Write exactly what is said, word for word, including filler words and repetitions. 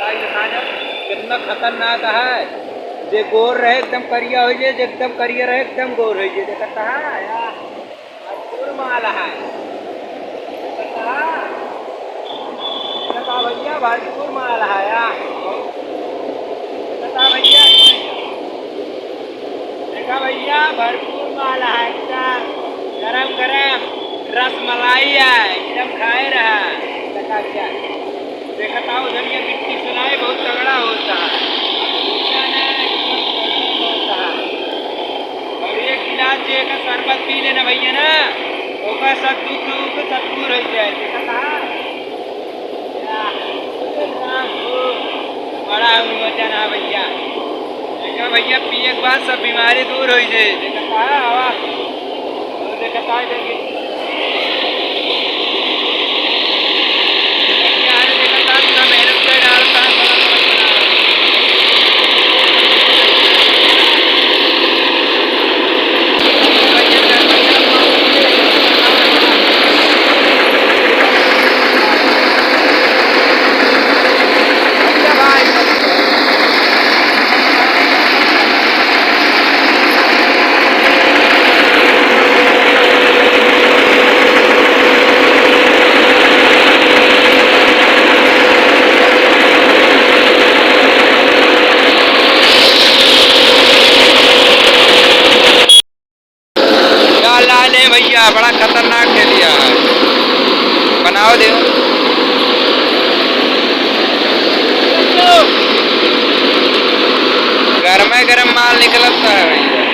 कितना खतरनाक है। जे गोर रहे एकदम करिया होइ जाए, जे एकदम करिया रहे एकदम गोर होइ जाए। देखत है, या भरपूर माल है। देखत है, देखत है भैया, भरपूर माल है, या। देखत है भैया, देखा भैया, भरपूर माल है, एकदम गरम गरम रसमलाई है, एकदम खाए रहा। देखा भैया, देखत आओ, धनिया बिट्टी सुनाए, बहुत तगड़ा होता है। होता है, एकदम तगड़ा होता है। और एक गिलास जे का शरबत पी लेना भैया ना, ओकर सब दुख, दुख सब दूर हो जाए। देखत है? बड़ा मजा ना भैया। देखा भैया, पिए के बाद सब बीमारी दूर हो जाए। देखा, हाँ, हवा। देखा, देखा। भैया, अरे देखा, इतना मेहनत कर डालता है, बड़ा समझ में आ रहा है। का लाल है भैया, बड़ा खतरनाक दे दिया है। बनाओ दे। गरमे गरम माल निकलता है भैया।